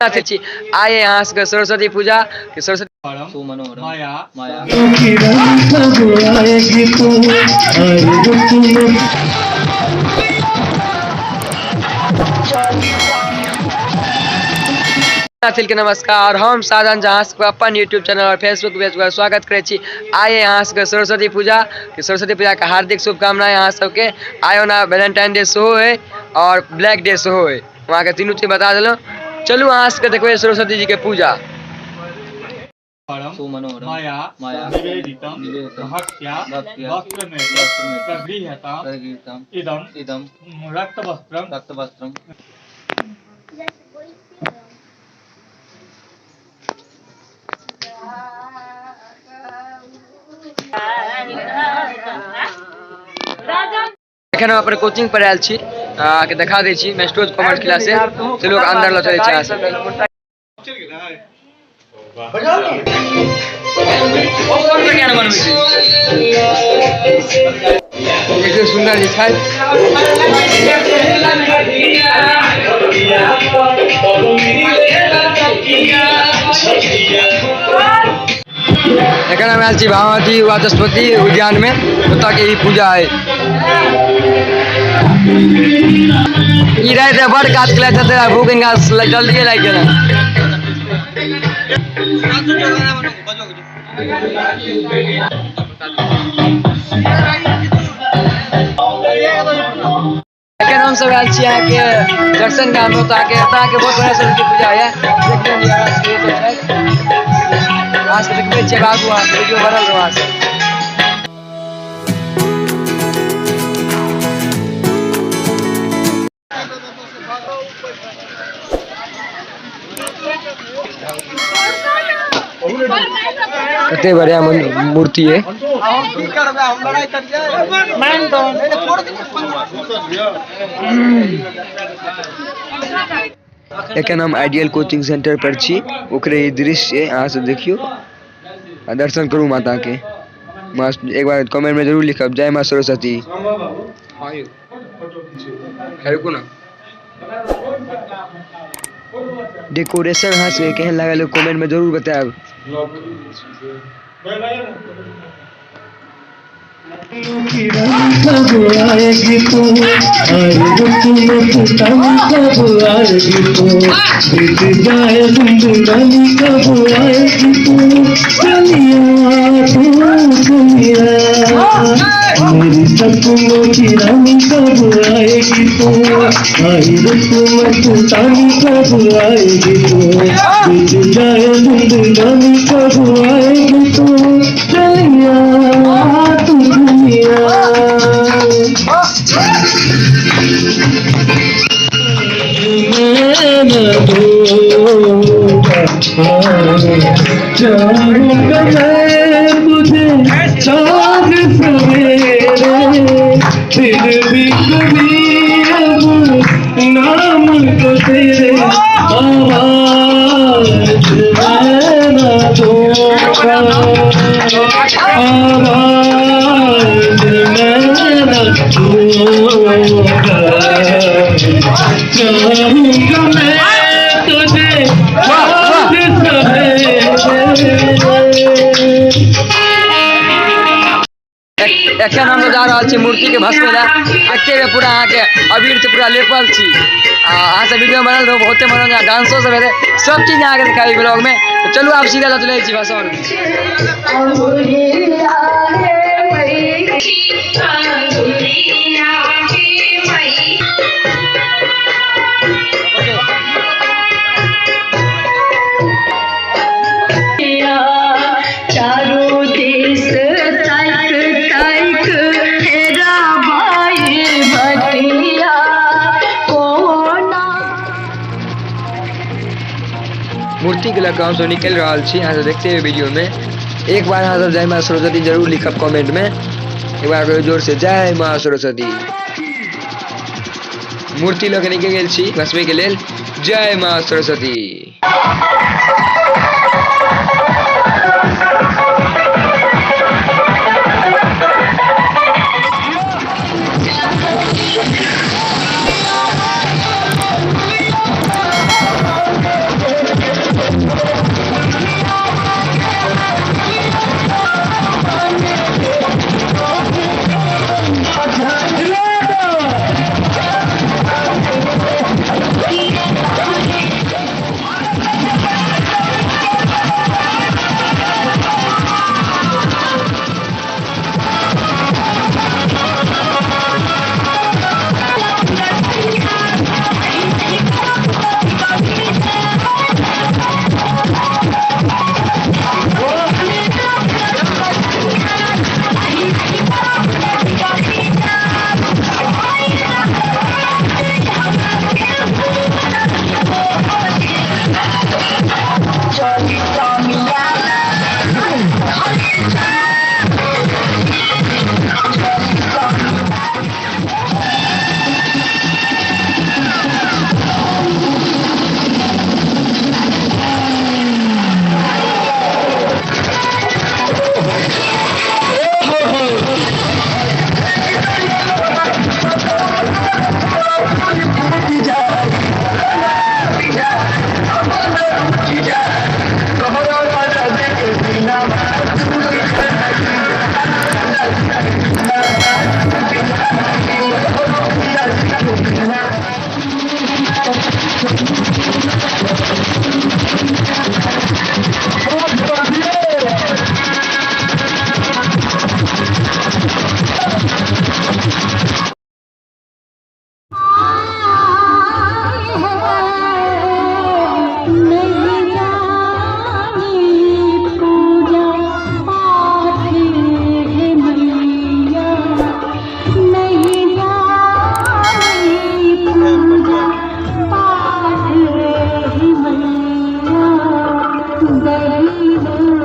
छी आइ अहाँ सबके सरस्वती पूजा के सरस्वती माया मैथिल के नमस्कार। हम साधन जहाँ सबके अपन यूट्यूब चैनल और फेसबुक पेज पर स्वागत करै छी। आइ अहाँ सबके सरस्वती पूजा के सरस्वती पूजा के हार्दिक शुभकामना अहाँ सबके। आइ ओना वैलेंटाइन डे सेहो है और ब्लैक डे सेहो है, अहाँके तीनू चीज बता देलहुँ। चलू अहाँ सबके देखबै सरस्वती जी के पूजा। माया निवेदितं भक्त्या वस्त्रमेतत् प्रगृह्यताम् इदं इदं रक्तवस्त्रं रक्तवस्त्रं। एखन हम अपन कोचिंग पर आयल छी, अहाँके देखा दै छी मेस्ट्रोज कॉमर्स क्लास। चलू अंदर लऽ चलै छी अहाँ सब। देखियौ सुन्दर जे छथि। एखन हम आयल छी भागवती वाचस्पति उद्यान में, ओतऽ के ई पूजा है। ई राति बड़ काज केलथि हेतै, भूख हिनका जल्दिए लागि गेलनि। एखन हम सब आयल छी अहाँके दर्शन गाम में, ओतऽ अहाँके बहुत बढ़िआँ सरस्वती पूजा होइए। देखियौ अहाँ सबके देखबै छियै बाबू, अहाँ वीडियो बनल रहू अहाँ सब। कते बढ़िया मूर्ति है। एखन हम आइडियल कोचिंग सेंटर पर छी, ओकरे ई दृश्य है, अहाँ सब देखियो आ दर्शन करू माता के। माँ एक बार कमेंट में जरूर लिखब जय माँ सरस्वती। रुकू ना। डेकोरेशन अहाँ सबके केहन लागल कमेंट में जरूर बतायब। कब आएगी तू, कब आएगी तू, बीत जाए जिंदगानी कब आएगी तू, चलिया तू चलिया, मेरी सपनों की रानी कब आएगी तू, आई रुत मस्तानी कब आएगी तू, बीत जाए जिंदगानी कब आएगी तू, चलिया तू चलिया। चाहूंगा मैं तुझे चांद सवेरे, फिर भी कभी अब नाम को तेरे आवाज मैं न दूंगा, आवाज मैं न दूंगा। चाहूंगा मैं तुझे चांद सवेरे। एखन हम जा रहल छी मूर्ति के भस्म लए। एके बेर पूरा अहाँके अबीर से पूरा लेपल छी। आ अहाँ सब वीडियो बनल रहू, बहुते मनोरंजन डांसो सब हेतै, सब चीज अहाँके देखाबी ब्लॉग में। तो चलू आब सीधा लऽ चलै छी भसान। चारों देश ताक ताक हेरा बाई बटिया कोना। मूर्ति के लग हम सब निकल रहल छी, अहाँ सब देखते हुए वीडियो में। एक बार अहाँ सब जय माँ सरस्वती जरूर लिखब कमेंट में, एक बार कहियो जोर से जय माँ सरस्वती। मूर्ति लऽ के निकलि गेल छी भसबै के लेल। जय माँ सरस्वती। सुंदरी।